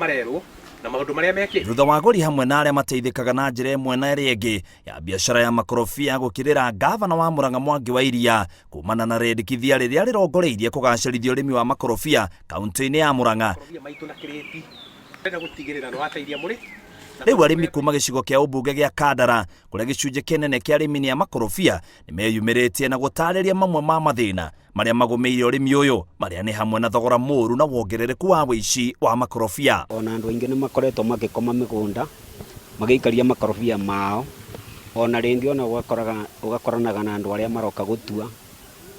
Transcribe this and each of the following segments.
Marerwo na maũndũ marĩa mekĩte. Thutha wa agũri hamwe na arĩa mateithĩkaga na njĩra ĩmwe na ĩrĩa ĩngĩ ya biacara ya makorobia gũkĩrĩra ngavana wa Murang'a Mwangi wa Iria kumana na rĩendekithia rĩrĩa rĩrongoreirie kũgacĩrithia ũrĩmi wa makorobia kaunti-inĩ ya Murang'a. Makorobia maitũ na kĩrĩti ndĩrenda gũtigĩrĩra nĩ wateithia mũrĩ Rĩu arĩmi kuma gĩcigo kĩa ũmbunge gĩa Kandara kũrĩa gĩcunjĩ kĩnene kĩa arĩmi nĩ a makorobia nĩmeyumĩrĩtie na gũtarĩria mamwe ma mathĩna marĩa magũmĩire ũrĩmi ũyũ marĩa nĩ hamwe na thogora mũũru na wongerereku wa wĩici wa makorobia. Ona andũ aingĩ nĩ makoretwo magĩkoma mĩgũnda magĩikaria makorobia mao, ona rĩngĩ ona ũgakoranaga na andũ arĩa maroka gũtua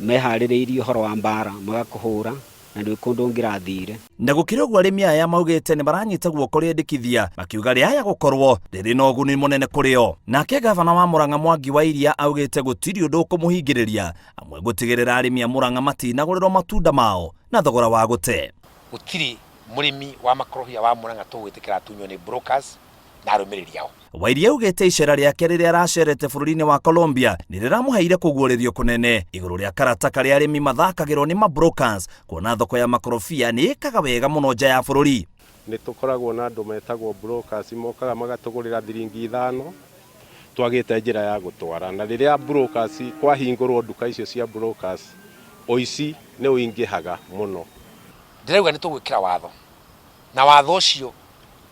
meharĩrĩirie ũhoro wa mbara magakũhũra na ndwĩ kũndũ ũngĩrathire. Na gũkĩrĩ ũguo arĩmi aya maugĩte nĩ maranyita guoko rĩendekithia makiuga rĩaya gũkorwo rĩrĩ na ũguni mũnene kũrĩ o. Nake gavana wa Murang'a Mwangi wa Iria augĩte gũtirĩ ũndũ ũkũmũhingĩrĩria amwe gũtigĩrĩra arĩmi a Murang'a matinagũrĩrwo matunda mao na thogora wa gũte. Gũtirĩ mũrĩmi wa makorobia wa Murang'a tũgwĩtĩkĩra atunywo nĩ brokers na arũmĩrĩri ao. Wairia augĩte icera rĩake rĩrĩa aracerete bũrũri-inĩ wa Colombia nĩ rĩramũheire kũguũrĩrio kũnene igũrũ rĩa karata karĩa arĩmi mathakagĩrwo nĩ mabrokers kuona thoko ya makorobia nĩ ĩkaga wega mũno nja ya bũrũri. Nĩ tũkoragwo na andũ metagwo brokers mokaga magatũgũrĩra thiringi ithano twagĩte njĩra ya gũtwara na rĩrĩa brokers kwahingũrwo nduka icio cia brokers ũici nĩ ũingĩhaga mũno. Ndĩrauga nĩ tũgwĩkĩra watho na watho ũcio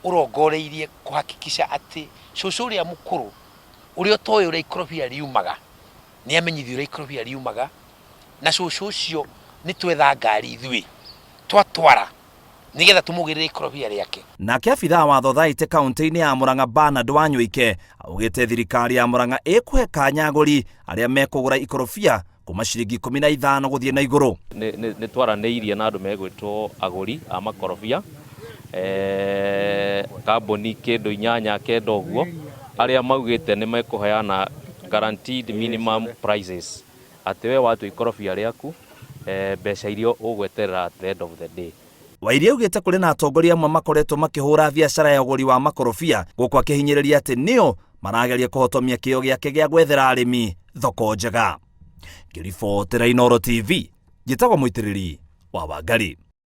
ũrongoreirie kũhakikisha atĩ cũcũ ũrĩa mũkũrũ ũrĩa ũtoĩ ũrĩa ikorobia riumaga nĩ amenyithio ũrĩa ikorobia riumaga, na cũcũ ũcio nĩ twetha ngari ithuĩ twatwara nĩgetha tũmũgĩrĩre ikorobia rĩake. Nake abithaa wa thothaitĩ kaunti-inĩ ya Murang'a Bernard Wanyoike augĩte thirikari ya Murang'a ĩkũhe kanya agũri arĩa mekũgũra ikorobia kuma ciringi 15 gũthiĩ na igũrũ. Nĩ twaranĩirie na andũ megwĩtwo agũri a makorobia, kambuni kĩndũ inyanya kenda ũguo, arĩa maugĩte nĩ mekũheana guaranteed minimum prices, atĩ we watua ikorobia rĩaku, mbeca iria ũgweterera at the end of the day. Wairia augĩte kũrĩ na atongoria amwe makoretwo makĩhũra biacara ya ũgũri wa makorobia gũkũ akĩhinyĩrĩria atĩ nĩo marageria kũhotomia kĩo gĩake gĩa gwethera arĩmi thoko njega. Ngĩribotera Inooro TV, njĩtagwo Mũitĩrĩri wa Wangari.